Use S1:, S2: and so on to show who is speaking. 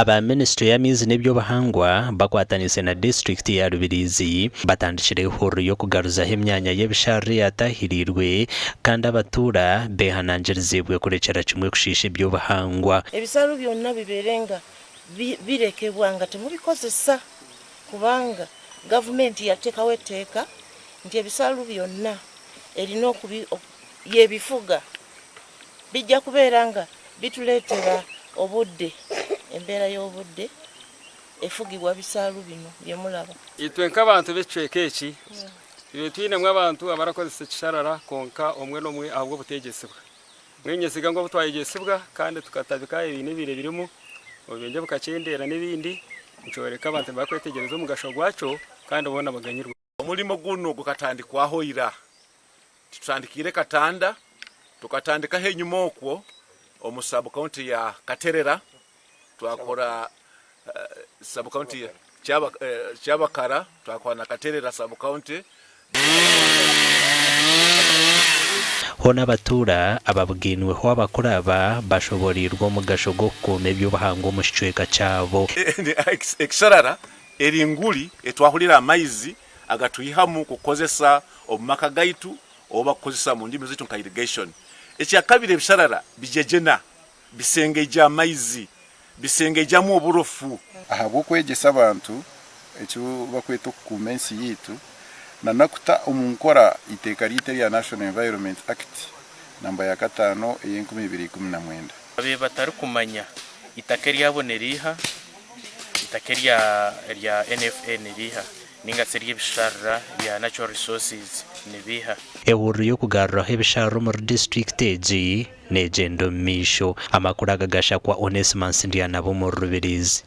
S1: Aba minisiture y'amaizi n'eby'obuhangwa bakwataniise na disiturikiti ya Rubirizi batandikire ehururu y'okugaruzaho emyanya y'ebisharara eyatahiriirwe kandi abatuura behanangiriziibwe kurekyera kimwe kushiisha eby'obuhangwa.
S2: Ebisaaru byona bibeere nga birekebwa nga timubikozesa kubanga gavumenti yateekaho etteeka nti ebisaaru byona erina yebifuga. Bijja kubeera nga bituleetera obudde, embeera y'obudde efugibwa bisaalu bino bye mulaba.
S3: Itwe nk'abantu b'ekicweka eki, twine twinemu abantu abarakozesa ekisharara kwonka omwe n'omwe ahabw'obuteegyesibwa. Mbwenu niinyesiga ngu obu twayegyesibwa kandi tukatabika ebiine ebiire birimu, obubengye bukakyendeera n'ebindi, nikyoreka abantu nibakwetegereza omugasho gwakyo kandi boona baganyirwe.
S4: Omurimo gunu gukatandikwaho ira. Titutandikiire Katanda, tukatandikaho enyima okwo omu sub-county ya Katerera, twakora sub-county Kyabakara, twakora na Katerera sub-county.
S1: Hoona abatuura ababugainweho abakuru aba bashoboreirwe omugasho gw'okukuuma eby'obuhangwa omu kicweka kyabo.
S4: Ekisharara Eri nguri etwahurira amaizi agatwihamu kukozesa omu maka gaitu oba kukozesa omu ndimi zaitu nka irrigation. Ekyakabiri ebisharara bijejena, bisengeija amaizi, bisengeijamu oburofu.
S5: Ahabw'okwegyesa abantu eki barikweta okukuuma ensi yaitu nana kuta omu nkora eiteeka ryaitu erya National Environment Act namba ya kataano ey'enkumi ibiri ikumi na mwenda.
S6: Babaire batarikumanya eitaka eryabo niriiha, eitaka erya erya NFA niriiha ninga shi ery'ebisharara bya natural resources nibiiha.
S1: Ehururu y'okugaruraho ebisharara omuri disiturikiti egi negyenda omu maisho. Amakuru aga gashakwa Onesmus Ndyanabo omuri Rubirizi.